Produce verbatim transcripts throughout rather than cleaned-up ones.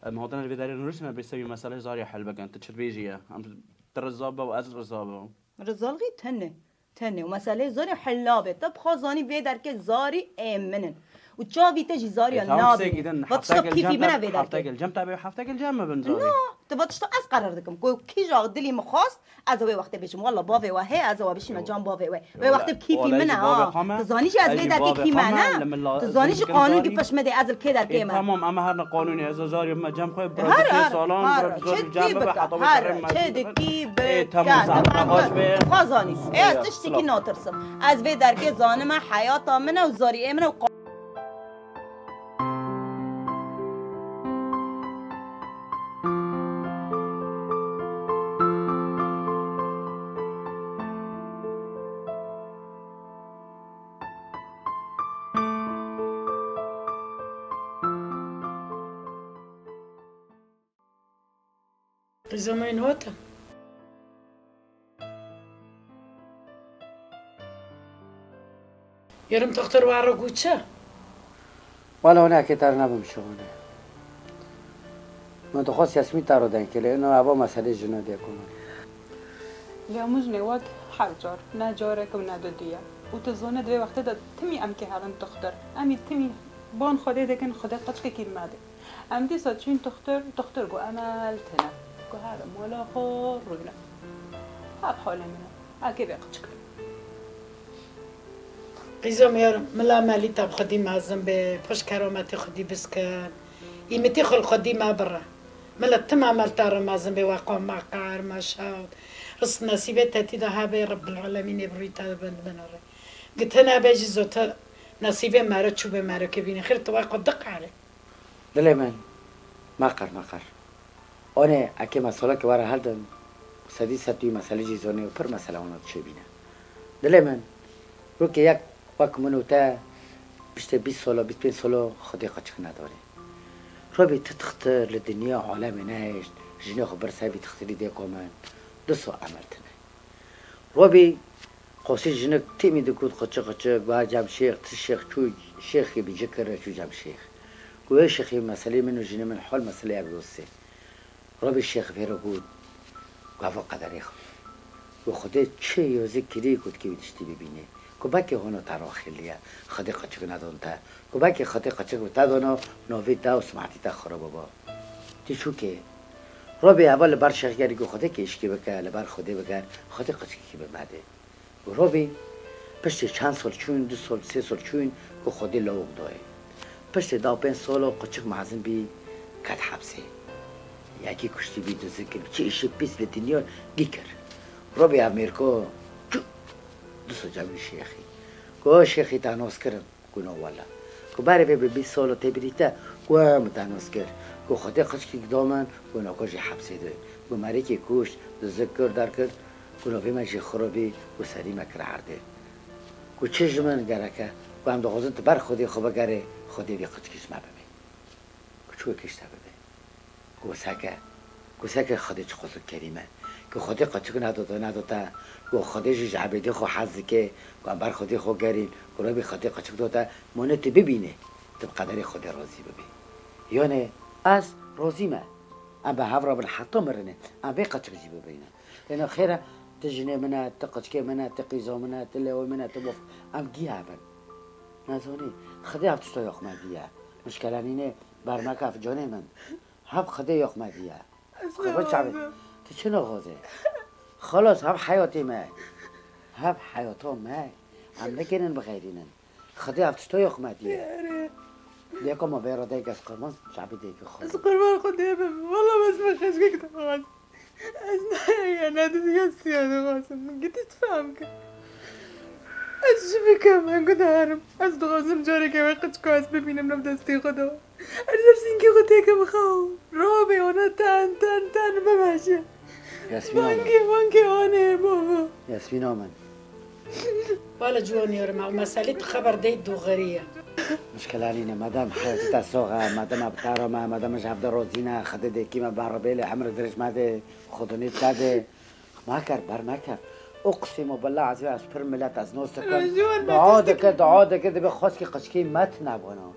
Em hatine vê derê nûriştine bê sewî meselê zarî hel bikin. Tu çi dibêjî ye? Em tu riza be û ez riza be. Rizalxî tene. Tene. Û meselê zarî hela be. Te bi xwe zanî vê derkê zarî ê min in. Û çavî te jî zarî ya nabîne. Va tişta kîfî min e vê derkê. Heftek el cem te bê, heftek el cem me bin zarî. Na, tu va tişta ez qerar dikim. Ku kîja dilî min xwast, ez ê wê wextê bêjim, wela bavê we heye, ez ê we bişîme cem bavê we. Wê wextê bi kîfî min e ha. Tu zanî jî ez vê derkê kî me ne? Tu zanî jî qanûn kî pişt me dê ez li kê derkê me. Tamam, em her ne qanûnê, ez ê zarî me cem xwe, bira du sê salan, bira du zarî cem me, heta wê derê me. Çi dikî bike. Ê, tamam, zehmet xweş be. Xwe zanî. Ê, ez tiştekî natirsim. Ez vê derkê zanime heyata min e û zarî ê min e û Qîza me hate. Yarım toxtor wara got çi? Wala hûn ekê te re nebim şixûne. Min dixwest Yasmîn te re deng kê, lê ino eva meselê jino dê ku min. Lê hemû jinê wek her car, ne carek û ne dudiye. Û tu zane di vê wextê de timî em kê herin toxtor. Em ê timî ban Xwedê dikin, Xwedê qeçkekî me dê. Em dîsa çûn toxtor, toxtor got, Emel tune. Got, herin mala xwe rûne. Ev halê min e. Ekê vê qeçik. Qîza me yarim, mila Emelî te bi xwedî mezin be, pişt kerametê xwedî biskin. Îmitî xwe li xwedî mebire. Mila tim Emel te re mezin be, we qam me qer, me şewt. Ris nesîbê te tî de hebe, Rebbil Alemînê bi rûyê te binire. Gitine be jî zotir nesîbê mero çûbe mero ke bîne. Xêr tu we xwe diqere. Dilê min, meqer, meqer. Onê, ekê me solekê we re hildin, sedî sed wî meselê jî zonê û pir mesele wana çêbîne. Dilê min, rokê yek wek min û te, piştê bîst solo, bîst pênc solo Xwedê qeçik nedorê. Robî ti tixtir li dinya alemê nehişt, jinê xwe bir ser vî tixtirî dê komen, du so Emel tine. Robî qosî jinik tîmî dikut, qiçik qiçik, guha cem şêx, ti şêx çû, şêxî bi ci kir re çû cem şêx. Ku ê şêxî meselê min û jinê min hol meselê ev dostê. Robî şêx vê re got, ku ev qederê xwe. Ku Xwedê çi yozik kirî ku dikê wî tiştî bibînê. Ku bekê hono te re xêliye, Xwedê qiçik nedon te. Ku bekê Xwedê qiçik bi te dono, novî te û simatî te xirab bibo. Ti çûkê. Robî eva li ber şêx gerî ku Xwedê kêşkî bike, li ber Xwedê bike, Xwedê qiçikî bi me dê. Û Robî piştî çend sol çûn, du sol, sê sol çûn ku Xwedê lawik dayê. Piştî da pênc solo qiçik mezin bî, ket hepsê. Yekî kuştî bî, dizî kir, çi îşê pîs li dinya gî kir. Robî ev mêrko çû du so cem wî şêxî. Ku şêxî te nas kirin. Ku no wela. Ku berê vê bi bîst solo tê birî te, ku em te nas kir. Ku Xwedê qiçkî da min, ku no ku jî hepsê de. Ku merikê kuşt, dizik kir, derkir, ku no vê me jî xirobî, ku serî me kir erdê. Ku çi ji min gereke, ku em dixwazin tu ber Xwedê xwe bigerê, Xwedê vê qiçkî ji me bibê. Ku çi wekî ji te bibê. Ku seke, ku seke Xwedê çiqas kerîm e. Ku Xwedê qeçik nedote, nedote. Ku Xwedê jî ji ebêdê xwe hez dike. Ku em ber Xwedê xwe gerîn. Ku Rebî Xwedê qeçik dote. Mone tu bibînê. Tu bi qederê Xwedê razî bibî. Yanê ez razî me. Em bi hev re bin heta mirinê. Em vê qeçik jî bibînin. Lê no xêr e, tu jinê min e, tu qeçikê min e, tu qîza min e, tu lewê min e, tu bof. Em gî hev in. Nezanî, Xwedê ev tişta yox me diye. Mişkelenînê ber meke ev canê min. Hev Xwedê yox me diye. Ez Xwe çavê. Naxwazim. Tu çi naxwazê? Xelas, hev heyatê me. Hev heyata me. Em nikênin bixeyrînin. Xwedê ev tişta yox me diye. Erê. Dêka ma vê radeyek ez qirman çavê dêkê xwe. Ez qirman Xwedê bim. Wala ez me xeşkek dixwaz. Ez nayê ne didiya siya dixwazim. Min gitî tu fam kir. Ez çi bikim? Ez gudarim. Ez dixwazim careke wê qiçka ez bibînim nav destê xwe de. Ez ser sîngê xwe têkim xew. Robê wana ten, ten, ten bimeşe. Yasmîna min. Bangê, bangê wane baba. Yasmîna min. Wala ciwanî yorum, ew meselê tu xeber dey dûxirî ye. Mişkelanîne, madem heyatî te sox e, madem ev tara me, madem ji hevde rozî ne, Xwedê dêkî me ber rebê lê emrê dirêj me dê, xwedinî te dê. Meker, ber meker. Uqsimu billah ezî ez pir milet ez nos dikim. Dua dike, dua dike, dibe xweskî qiçkî me tine bana.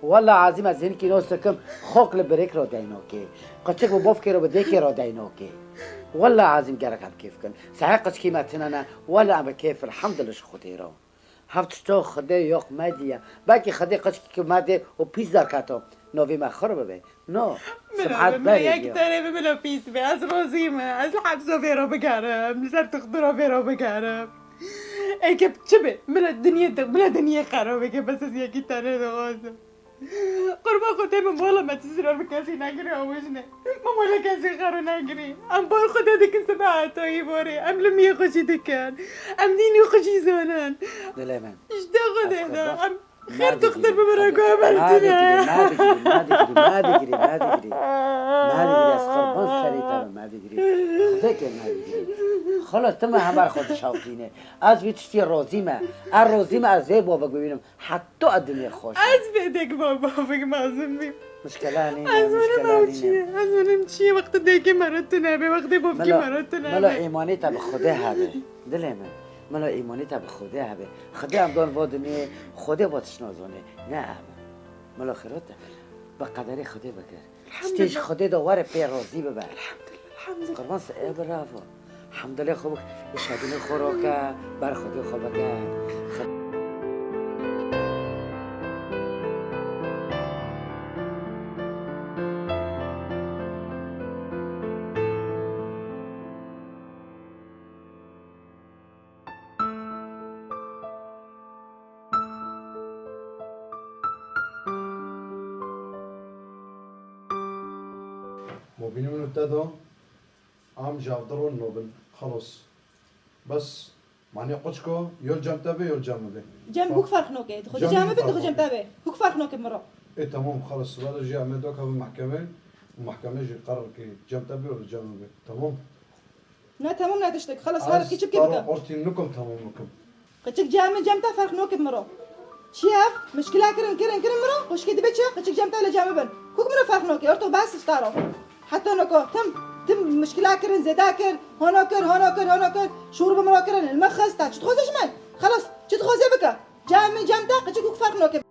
Wela azîm ez hinkî nos dikim, xok li birêk re deynokê. Qiçik bi bofkê re bi dêkê re deynokê. Wela azîm gerek em kêf kin. Sehê qiçkî me tine ne, wela em bi kêf, elhamdulillah ji Xwedê re. Hev tişto Xwedê yok me diye. Belkî Xwedê qiçkî me dê û pîs derketo. Novî me xir bibe. No. Milo, Sibhat milo berê yek diya. Tane bi milo pîs be. Ez rozî me. Ez li hepso vê re bigerim. Li ser tuxtiro vê re bigerim. Eke çi be? Milo dinyê, milo dinyê xero bike. Bes ez yekî tane dixwazim. Qurban Xwedê min mola me tu ziror bi kesî negirî awijne. Min mola kesî xero negirî. Em bar Xwedê dikin sibe hetoyî borê. Em li miyê xwe jî dikin. Em dînî xwe jî zanin. Dilê min. Ji te Xwedê de. Em xêr dixtir bi min re ku em her tune. Nadigirî, nadigirî, nadigirî, nadigirî. Nadigirî, ez qurban serê te bim, nadigirî. Xwedê ke nadigirî. Xelas, tu me hember xwe dişewqîne. Ez vî tiştî rozî me. Ez rozî me, ez vê bo bigwînim. Heta edinê xweş. Ez bêdek baba bik mazim bîm. Mişkela nîne, Ez mişkela binim ew çi nîne. Ye? Ez binim çi ye? Wextê dêkê me re tune be, wextê bavkê Melo, me re tune melo be. Îmanê te bi Xwedê hebe. Dilê min. Melo îmanê te bi Xwedê hebe. Xwedê em dan va dinê, Xwedê va tişt nazanê. Ne em. Melo xêrot e. Bi qederê Xwedê bikir. Tiştê ji Elhamdulillah. Xwedê de were pê razî bibe. Elhamdulillah, elhamdulillah. Qurban se, e, bravo. Hemdilê xwe bik, şadînê xwe roke, ber Xwedê xwe bike. Mobînê min û te da, em ji hev du ron nobin. Xelos. Bes, manê quçko, yol cem te be, yol cem min be. Cem huk ferq noke. Xwe Cem cem huk bin, ferq xwe cem noke. Te be. Huk ferq noke miro. E, tamam, xelos. Sibe de jî em ê doka bin mehkeme. Û mehkeme jî qerar ke cem te be, yol cem min be. Tamam. Ne, tamam, ne tiştek. Xelas, her keçik bike. Ortî nikum, tamam nikum. Keçik cem min cem te ferq noke miro. Çi ev? Mişkila kirin, kirin, kirin miro. Xwişkê dibe çi? Keçik cem te le cem bin. Kuk miro ferq noke. Orto bas staro. Heta noko. Tim, tim mişkila kirin, zêde kir. Hono kir, hono kir, hono kir. Şûr bi miro kirin. Li me xista. Çi dixwaze ji min? Xelas. Çi dixwaze bike? Cem min cem te, keçik kuk ferq noke.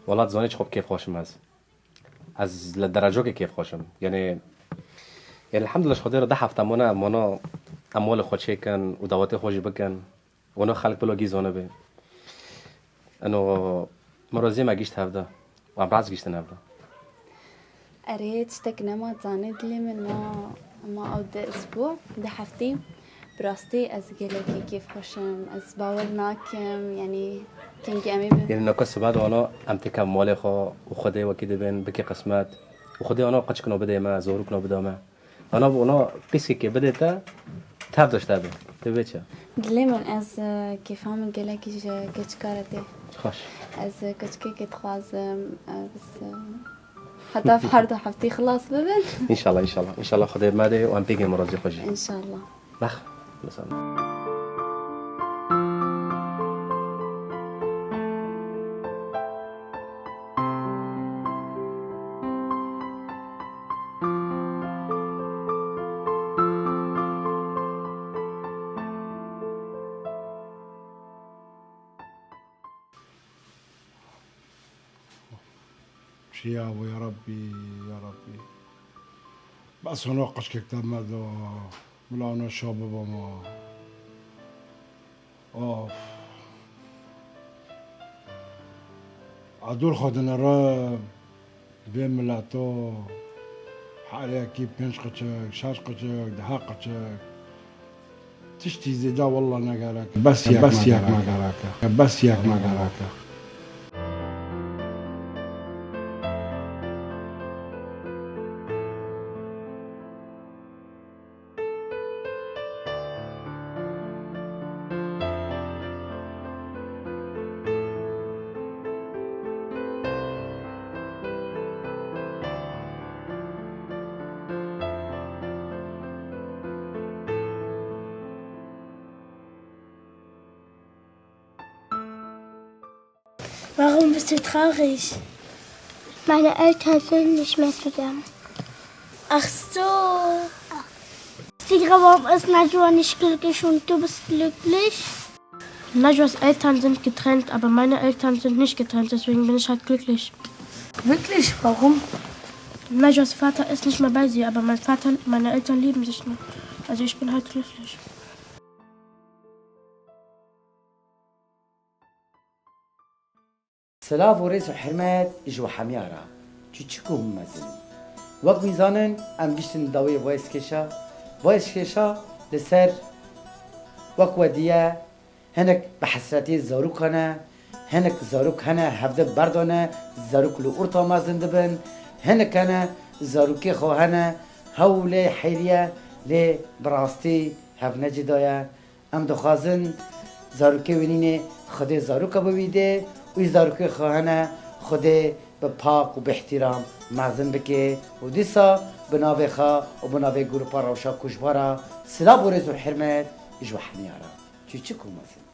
Wela dizanî çiqop kêfxweş im ez. Ez li derecokê kêfxweş im. Yanî, yanî elhamdulillah ji Xwedê re du hefte mane, mane em malê xwe çêkin û dawetê xwe jî bikin. Wano xelk bilo gî zanibe. Eno merozê me gîşt hevde. Û em rast gîştin hevde. Erê, tiştek nema zanê dilê min ma, ma ew di isbû, di heftî. Bi rastî ez gelekî kêfxweş im. Ez bawer nakim, yanî kengî em ê bi- Yanî noko sibe de wano em têkevin malê xwe û Xwedê wekî dibên, bikî qismet. Û Xwedê wano qiçkino bidê me, zorûkno bida me. Ana, ana qîsekê bidê te, tev dişte be. Te bê çi? Dilê min, ez, e, kêfa min gelekî ji keçika re tê. Xweş. Ez, e, keçikekê dixwazim, e, biz, e, heta her du heftî xilas bibin. Înşallah, înşallah. Înşallah Xwedê me dê û em pêkên mirazî xwe jî. Înşallah. Bex. Mesela. Çi ya bo, ya Rabbî, ya Rabbî. Bes hona qiçkek te me da, bila hona şa biba ma. Of. Edûr xwe dinere vê mileto, herekî pênc qiçik, şeş qiçik, deh qiçik. Tiştî zêde walla ne gerek e. Bes yek, bes yek me gerek e. Bes yek me gerek e. Warum bist du traurig? Meine Eltern sind nicht mehr zusammen. Ach so. Sieger, warum ist Najwa nicht glücklich und du bist glücklich? Najwas Eltern sind getrennt, aber meine Eltern sind nicht getrennt, deswegen bin ich halt glücklich. Wirklich? Warum? Najwas Vater ist nicht mehr bei sie, aber mein Vater, meine Eltern lieben sich noch. Also ich bin halt glücklich. Silav û rêz û hurmet ji we hemiya re. Çûçik û mezin. Wek wî zanin, em giştin dawiyê voice kêşa. Voice kêşa li ser wek we diye, hinek bi hesretê zarûka ne, hinek zarûk hene hevdi berdane, zarûk li orta mezin dibin, hinek hene zarûkê xwe hene, hewl ê heyriye, lê bi rastî hev ne cida ye. Em dixwazin zarokê wî nînê Xwedê zaroka bi wî dê û zarokê xwe hene Xwedê bi pak û bi îhtîram mezin bike û dîsa bi navê xwe û bi navê grûpa Rewşa Kujbara silav û rêz û hurmet ji we hemiya re. Çûçik û mezin.